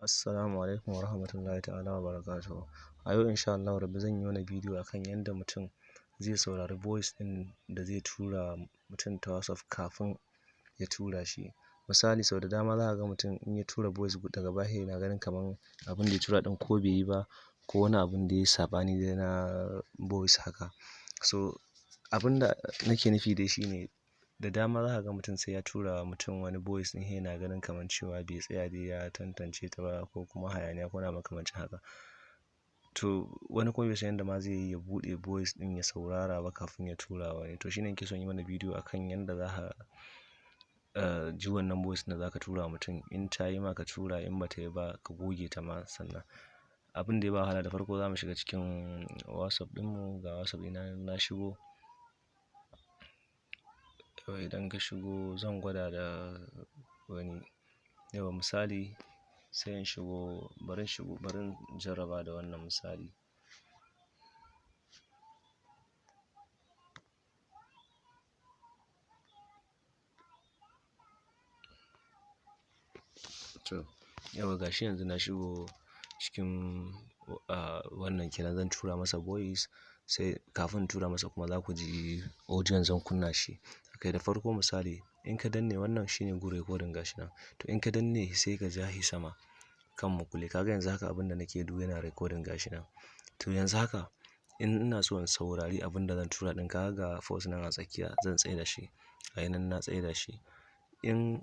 Assalamu alaikum wa rahmatullahi ta'ala wa barakatuhu. A yau insha Allahu rabbi zan yi wani bidiyo akan yadda mutum zai saurari voice ɗin da zai tura mutum ta WhatsApp kafin ya tura shi. Misali, sau da dama za ka ga mutum in ya tura voice, daga baya yana ganin kaman abin da ya tura ɗin ko bai yi ba, ko wani abun da ya yi saɓani dai na voice haka. So abin da nake nufi dai shine, da dama za ka ga mutum sai ya tura wa mutum wani voice ɗin, yana ganin kaman cewa bai tsaya dai ya tantance ta ba, ko kuma hayaniya ko wani abu makamancin haka. To wani kuma bai san yadda ma zai yi ya buɗe voice ɗin ya saurara ba kafin ya tura wa wani. To shine nake son yi mana bidiyo akan yadda za ka ji wannan voice ɗin da za ka tura wa mutum. In ta yi ma, ka tura, in ba ta yi ba, ka goge ta ma. Sannan abin da ya ba wahala, da farko za mu shiga cikin WhatsApp ɗinmu. Ga WhatsApp ɗina na shigo. Idan ka shigo, zan gwada da wani. Yauwa, misali sai in shigo, bari in shigo, bari in jarraba da wannan misali. To yauwa, gashi yanzu na shigo cikin wannan kenan, zan tura masa voice. Sai kafin in tura masa kuma, za ku ji audio, zan kunna shi. Okay, da farko misali in ka danne wannan, shine gun recording, gashi nan. To in ka danne, sai ka ja shi sama kan mukulli. Kaga yanzu haka abin da nake duk yana recording, gashi nan. To yanzu haka in ina so in saurari abin da zan tura ɗin, kaga ga pause nan a tsakiya, zan tsaida shi. Ga nan na tsaida shi. In